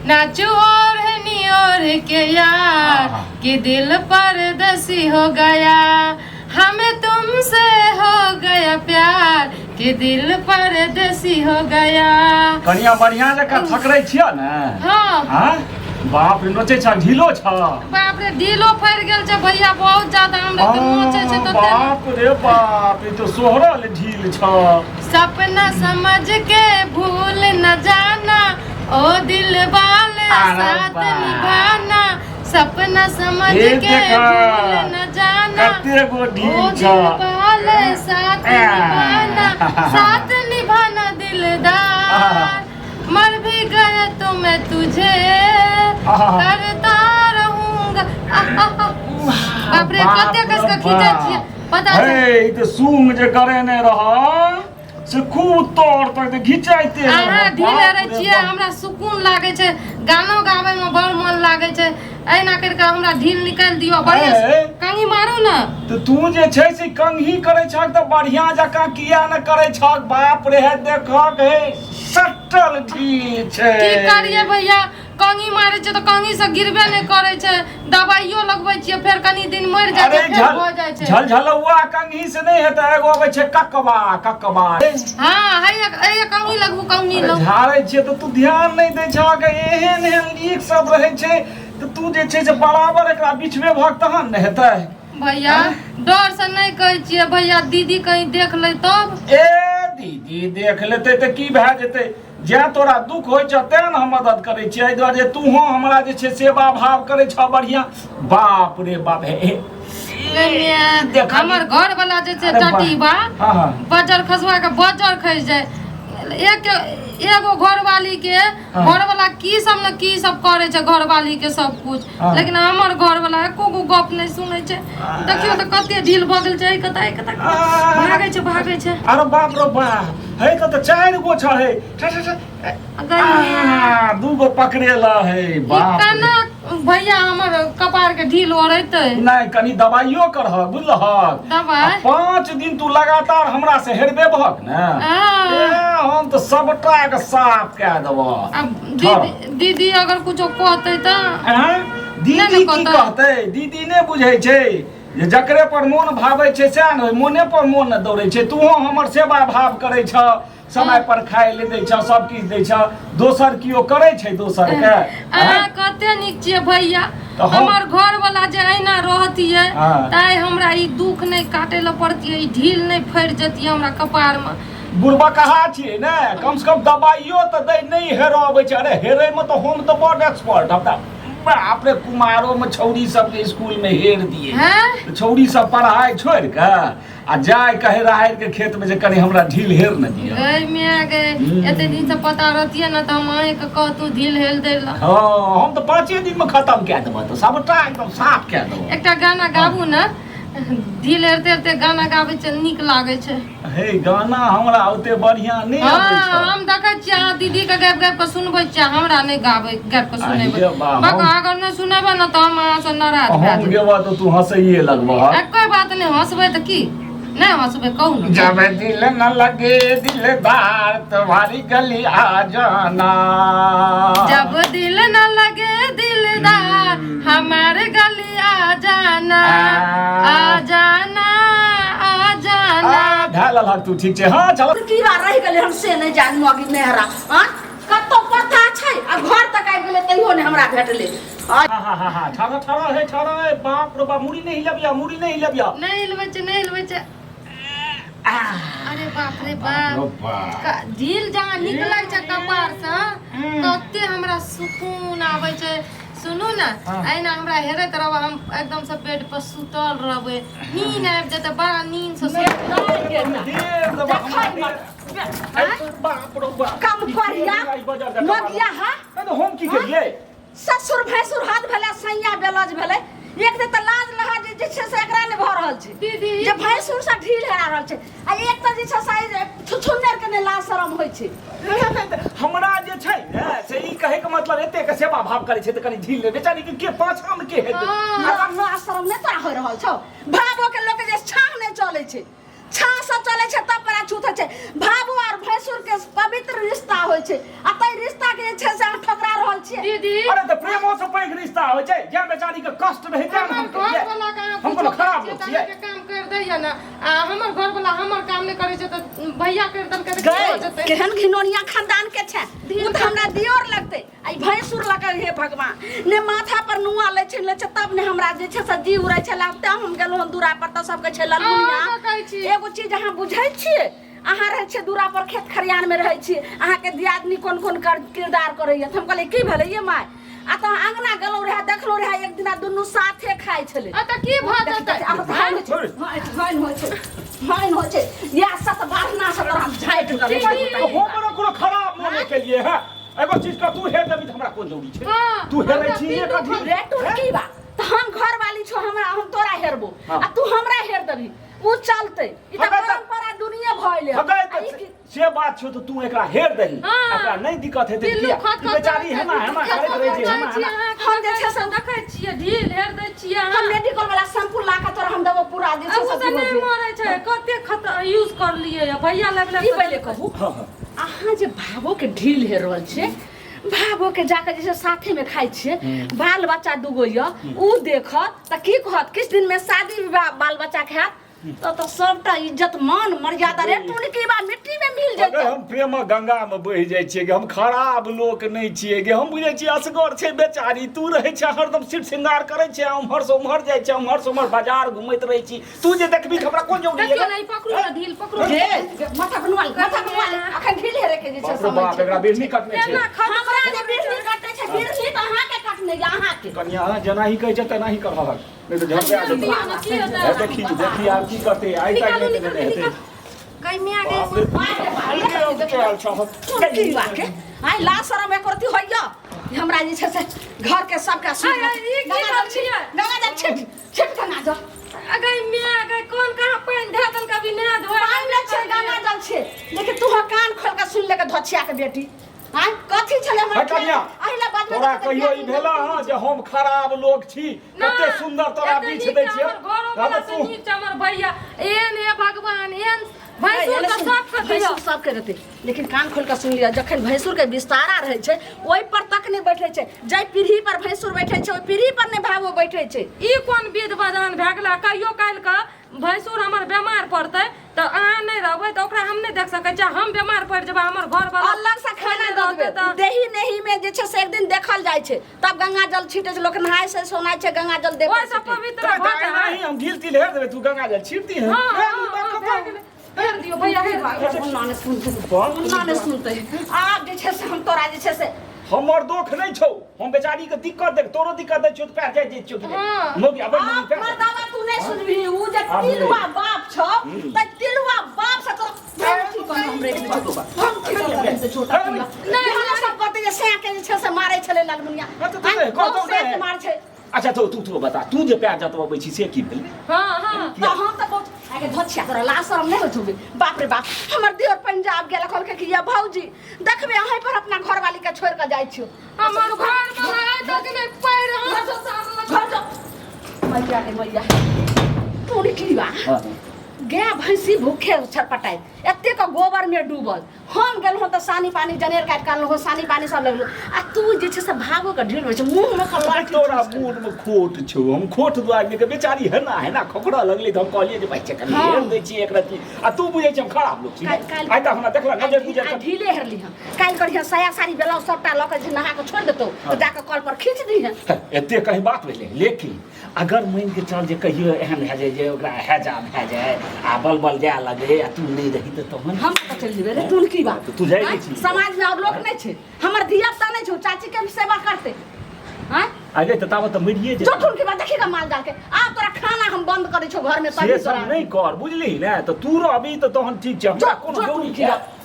नाचू ओढ़नी ओढ़ के यार कि दिल परदेसी हो गया, हमें तुमसे हो गया प्यार कि दिल परदेसी हो गया। कनिया बढ़िया जकाँ थकरै छियै ने? हाँ। हाँ? बाप रे, नोचै छ, ढीलो छ। बाप रे, ढीलो फड़ि गेल छै भैया, बहुत ज्यादा हमरा तऽ नोचै छै तऽ। बाप रे बाप, ई तऽ सोहरल ढील छ। सपना समझ के भूल न जाना ओ दिल वाले, अरे साथ बा। निभाना, सपना समझ ए के देखा, भूल न जाना कते गो ओ ढील छ। दिल वाले, साथ निभाना, साथ निभाना दिलदार, मर भी गए तो मैं तुझे करता रहूंगा। बाप रे, कते कस के खींचै छियै पता छै? हे, ई तऽ सूंग जे करेने रह से खूब तोड़ तक तऽ घिचाइते रहब। अहाँ ढील बाप रहै रे छियै। बाप। हमरा सुकून लागै छै, गानो गाबै मे बड़ मन लागै छै। एना करि कऽ हमरा ढील निकालि दियौ बढ़िआँ से। हे। कंघी मारू ने। तऽ तू जे छै से कंघी करै छहक तऽ बढ़िआँ जकाँ किया ने करै छहक? बाप रे, हे देखहक, हे सटल ढील छै। की करियै भैया, कंघी मारै छै तऽ कंघी से गिरबे नहि करै छै। दबाइयो लगबै छियै, फेर कनी दिन मरि जाइ अरे छै, फेर झल भऽ जाइ छै। झलझलौआ कंघी से नहि हेतै, एगो अबै छै ककबा ककबा। हँ, हैया हैया कंघी लगबू, कंघी अरे लगबू। झाड़ै छियै तऽ तू ध्यान नहि दै छहक, एहन एहन लीक सब रहै छै तऽ तू जे छै से बराबर एकरा बिछबे भक तहन ने हेतै। भैया, डर से नहि कहै छियै भैया, दीदी कहीं देख ले तब। ए, दीदी देख लेतै तऽ की भए जेतै? जैं तोरा दुख होइ छह तें ने हम मदद करै छियै, एहि दुआरे जे तूहो हमरा जे छै सेवा भाव करै छह बढ़िआँ। बाप रे बाप, हे हे देख। हमर घर वाला जे छै अरे बा- टटीबा हाँ हाँ बजर खसुआ के बजर खसि जाय। एक एगो घरवाली के घरवाला की सब ने की सब करे छै घरवाली के सब कुछ, लेकिन हमर घरवाला एको गो गप नहि सुनै छै। देखियौ तऽ कते ढील भऽ गेल छै, कतऽ कतऽ भागै छै, भागै छै। अरे बाप रे बाप, हे तऽ चारि गो छ, हे ठा ठा ठा। गई। दू गो पकड़ेला है। ई बाप रे। केना भैया हमर कपार के ढील ओढ़ेतै? नहि, कनि दबाइयो करह, बुझलहक? दबाइ? आ 5 दिन तू लगातार हमरा से हेरबेबहक ने, ए, हम तऽ सबटा के साफ कए देबह। अब दीदी, दीदी अगर कुछो कहतै तऽ? आँय? दीदी नहि की कहतै। कहतै? दीदी नहि बुझै छै जे जकरे पर मोन भाबै छै सएह ने, ओहि मोने पर मोन ने दौड़ै छै। तूहो हमर सेवा भाव करै छह, समय पर खाय ले दै छह, सब किछु दै छह। दोसर केओ करै छै दोसर के? अहाँ कते नीक छियै भैया। तऽ हम- हमर घर वाला जे एना रहतियै ताहि हमरा ई दुख नहि काटे लए पड़तियै, ई ढील नहि फड़ि जतियै हमरा कपार मे। बुढ़बा कहा छियै ने, कम से कम दबाइयो तऽ दै नहि हेरऽ अबै छै। अरे, हेरै मे तऽ हम तऽ बड एक्सपर्ट। हम तऽ बाप रे, कुमारो मे छौड़ी सबके स्कूल मे हेर दिए। हैं? छौड़ी सब पढ़ाइ छोड़ि कऽ आ जाय कहे राहरि के खेत में जे कनि हमरा ढील हेर न दिअ। गई माय गई, एते दिन से पता रहतियै ने तऽ हम अहाँके कहतू ढील हेल दै लए। हँ, हम तऽ 5 दिन में खत्म कए देबऽ, तऽ सबटा एकदम साफ कए देबऽ। एकटा गाना गाबू ने, ढील हेरते हेरते गाना गाबै छै, नीक लागै छै। हे, गाना हमरा ओते बढ़िया नहि अबै छौ। हम देखै छियै, अहाँ दीदी के गाबि गाबि कऽ सुनबै छियै, हमरा नहि गाबै गाबि कऽ सुनेबै। आहिरे बा, बक, अगर नहि सुनेबै ने तऽ हम अहाँ से नाराज भए हम जेबै। गेबऽ तऽ तू हंसैये लगबह। आ, कोइ बात नहि, हँसबै तऽ की नहि हँसबै, कहू ने। जब दिल न लगे दिलदार तुम्हारी गली आ जाना। जब दिल न लगे दिलदार हमारे गली आ जाना, आ जाना, आ जाना। आ, धए लेलहक तू, ठीक छै, हँ, चल। की बार रहि गेलै हम से नहि जानी। मगी मेहरा आँ कतौ पता छै? आ घर तक आबि गेलै तैयो नहि हमरा भेटलै आ। हाँ हाँ हाँ हाँ, ठहरा ठहरा है, ठहरा है। बाप रे बाप, मुड़ी नहीं हिलबिया, मुड़ी नहीं हिलबिया। नहि हिलबै छै, नहि हिलबै छै। अरे बाप रे बाप, ढील जहाँ निकलै छै कपार से तते हमरा सुकून आबै छै। सुनू ने, एहिना हमरा हेरैत रहब, हम एकदम से बेड पर सुतल रहबै, नींद आबि जेतै, बड़ा नींद से देर देबा हमरा, देर। बाप रे बाप। कम करिया मगिया हा। नहीं तो हम की करिए? ससुर भैंसुर हाथ भेलै, सैया बेलज भेलै। एक तऽ लाज लहाज जे छै से एकरा नहि भऽ रहल छै। दीदी। जे भैंसुर से ढील हेरा रहल छै आ एक तऽ जे छै से छुछुन्नर के नहि लाज शरम होइ छै। हमरा जे छै ने से ई कहै के मतलब एते के सेवा भाव करै छै तऽ कनि ढील ले बेचारी के, के पाछा मे के हेतै? लाज शरम नहि तोरा होइ रहल छौ? भावो के लोक जे छाह नहि चलै छै, छाह से। से चलै छै तब पर छूत होइ छै। भाबो आर भैंसुर के पवित्र रिश्ता होइ छै आ तै रिश्ता के जे छै से अहाँ ठोकरा रहल छियै। दीदी, अरे तऽ प्रेमो से पैघ रिश्ता होइ छै, जे बेचारी के कष्ट रहै तें हमर हम घर केलियै। वाला के अहाँ हम कोनो कुछो खराब कहै लोक छियै तऽ छियै? अहाँके काम करि दैया ने, आ हमर घर वाला हमर काम नहि करै छै तऽ भैया करि देलकै तऽ की गए भऽ जेतै? केहन घिनौनिया खानदान के छै उ तऽ हमरा दियोर लगतै आ ई भैंसुर लग हे भगवान ने माथा पर नुआ लै छै लै छै तब ने हमरा जे छै से जी उड़ै छै तब हम गेलहुँ हन दूरा पर तऽ सब कहै छै ललमुनिया। अहाँ कहै छी। एगो चीज अहाँ बुझै छियै, अहाँ रहै छियै दूरा पर खेत खरिहानमे रहै छी, अहाँके दियादनी कोन कोन किरदार करैया। तऽ हम कहलियै की भेलै ये माय, आ तऽ अङ्गना गेलहुँ रहए देखलहुँ रहए एक दिना दुनू साथे खाइ छलै। आ तऽ की भऽ जेतै? आब धान होइ छै, धान होइ छै, धान होइ छै, इएह सत बारना से तोरा हम झाँटि कऽ तऽ हम कोनो खराब मोने केलियै है? एगो चीज के तू हेर देबी तऽ हमरा कोन जरूरी छै? हाँ, तू हेरै हमरा छी पिल्लू एक अथी रे टुनकी बा तऽ हम घर वाली छो, हमरा हम तोरा हेरबो हाँ। आ तू हमरा हेर देबी, उ चलतै। ई तऽ हगे तऽ- परंपरा दुनिया भइल है। हगे आ तऽ ई की- से बात छौ तऽ तू एकरा हेर दही, हाँ। एकरा नहि दिक्कत हेतै पिल्लू किया? खत ई खत बेचारी करै छै। हेना हेना करैत रहै छै, हेना हेना। हम जे छै से- देखै छियै ढील हेर दै छियै हम अहाँ। मेडिकल वाला शैम्पू ला के तोरा हम देबो पूरा जे छै आ उ से तऽ नहि जीरो। मरै छै, कते खत यूज कर लिए भैया लगले। ई पहिले कहू, हाँ, हाँ। अहाँ जे भावो के ढील हेर रहल छियै, भावो के जाके जे छै साथे में खाइ छियै, बाल बच्चा दूगो यऽ, उ देखत तऽ की कहत? किछु दिन में शादी विवाह बाल बच्चा के हैत तऽ सबटा इज्जत मान मर्यादा रे टुनकी बा मिट्टी में मिल अगर जेतै। हम प्रेम गंगा में बहि जाइ छियै गे, हम खराब लोक नहि छियै गे, हम बुझै छियै असगर छै बेचारी, तू रहै छै हरदम सिर श्रृंगार करै छै, उम्हर से उम्हर जाइ छै, उम्हर से उम्हर बाजार घुमैत रहै छी, तू जे देखबी तऽ हमरा कोन जरूरी देखियौ है? ने, ई पकड़ू ने ढील पकड़ू। गे माथा बनवा ले, माथा बनवा ले, अखन ढील हेरे के जे छै बाप रे समय बाप, छै। एकरा बिरनी कटने छै। एना खत हमरा जे बिरनी कटने छै, बिरनी तऽ अहाँके कटने यऽ, अहाँके। कनिया जेना ही कहै छै तेना ही करहक, नहि तऽ झपटा दियौ देतौ। ने, की हेतै? हे देखी देखी आब की करतै, आइ तक निकालू नहि निकालू देने हेतै। निकालू। गै मिया गै। बाप रे, बाप रे बाप, अलगे उपचल छह। की बाके आइ ला शरम एको रत्ती होइया? हमरा जे छै से घर के सबके सुन। आइ, आइ, ई की गंगा जल छियै? गंगा जल छिट छिट गंगा जल। अगै मिया गै, कोन कहाँ पानि धए देलकै, अभी नहा धोए पानि नहि छै, गंगा जल छै। लेकिन तू कान खोल के सुन ले के धोछिया के बेटी, आँय कथी छलै हमर हे कनिया, अहिला बाजबै तोरा तऽ कहियो ई भेला हँ जे हम खराब लोक छी? कते सुंदर तोरा एते बीछ नीक दै छै छियै। हमर घरो हँ वाला तऽ से तू नीक छै हमर भैया। एहन हे भगवान, एहन भैंसुर तऽ सबके दियौ। भैंसुर सबके देतै, लेकिन कान खोल के सुन लिअ, जखन भैंसुर के बिस्तारा रहै छै ओहि पर तक नहि बैठै छै। जाहि पीढ़ी पर भैंसुर बैठै छै ओहि पीढ़ी पर नहि भावो बैठै छै। ई कोन विध विधान भए गेलै? कहियो काल्हि के भैंसुर हमर बेमार पड़तै तऽ अहाँ नहि रहबै तऽ ओकरा हम नहि देख सकै छियै। हम बेमार पड़ि जेबै, हमर घर वाला अलग से खाना दऽ रहतै देबै तऽ देही नेही में जे छै से एक दिन देखल जाइ छै, तब गंगा जल छीटै छै लोक, नहाय से सोनाय छै, गंगा जल देबै। ओहिसँ पवित्र तऽ भऽ एना जाइ। ही हम ढील तिल हेर देबै, तू गंगा जल छीटती है। हँ, हे, हँ, ई बात हँ, कतऽ? भए गेलै। हेर दियौ भैया, हेर दियौ। मुन्ना नहि सुनतै, बाप रे मुन्ना नहि सुनतै। आब जे छै से हम तोरा जे छै से हमर दोख नहि छौ, हम बेचारी के दिक्कत देख, तोरो दिक्कत दै छियौ तऽ पैर जाइ जाइ छियौ कि नहि? हाँ। मौगी आबै आब पैर मर्दावा तू नहि सुनबिही। उ जे आब नहि। तिलुआ बाप छौ तऽ तिलुआ बाप से तोरा हम की कहलहुँ, हम रखि दै छियौ। हम की कहलहुँ, रखि दै छियौ, छोटा तिलुआ। नहि, इहो सब कहतै जे सैं के जे छै से मारै छलै ललमुनिया। हाँ, तऽ तू आँय, नहि, कहतौ बहुत सैं के नहि। मारै छै। अच्छा तो तू तू बता, तू जे पैर जतबबै छी से की भेलै? हँ हँ, तऽ हम तऽ बहुत आगे धोछिया तोरा लाज शरम नहि होइत होबे? बाप रे बाप, हमर दियोर पंजाब गेल, कहलकै कि ये भौजी देखबे अहीं पर अपना घरवाली के छोड़ि कऽ जाइ छियौ। हमर घर वाला आइ तक नहि पैर हाथ ससारलक। घर जो मैया रे मैया, तू निकली बा। हाँ। गाय भैंसी भूखे छटपटाइत, एतेक गोबर में डूबल। हम गेलहुँ तऽ सानी पानी जनेर काटि कऽ अनलहुँ, सानी पानी सब लगलहुँ, आ तू जे छै से भागो के ढील होइ छै मुँह में कऽ लाठी। तोरा मोन में खोट छौ, हम खोट दुआरे के बेचारी हेना हेना खोखड़ा लगलै तऽ हम कहलियै जे भाइ कनि हाँ। हेर दै छियै एकरा की, आ तू बुझै छै हम खराब लोक छी? काल्हि- काल्हि- आइ तऽ हमरा देखला नजर गुजर आइ ढीले हेरली हँ, काल्हि करिहँ साया साड़ी ब्लाउज सबटा लऽ कऽ जे नहा कऽ छोड़ि देतौ तऽ जाकऽ कल पर खींच दिहँ। एते कहीं बात भेलै, लेकिन अगर मानि के चल जे कहियो एहन भए जाय जे ओकरा हैजा भए जाय आ बल बल जाय लगे आ तू नहि रही तऽ तहन हम कतऽ चलि जेबै रे तू की बात? तू जाइ नहि छी। समाज में और लोक नहि छै? हमर धिया पुता नहि छै? चाची के सेवा करतै? आँय अरे तऽ ताबत तऽ मरिए जो जेतै। ठुनकी बात देखी माल जाल के, आब तोरा खाना हम बंद करै छौ घर में से तभी सब तोरा नहि कर, बुझली ने? तऽ तू रहबी तऽ तहन ठीक छै, हमरा जो कोनो जो जरूरी ठुनकी छै? बात।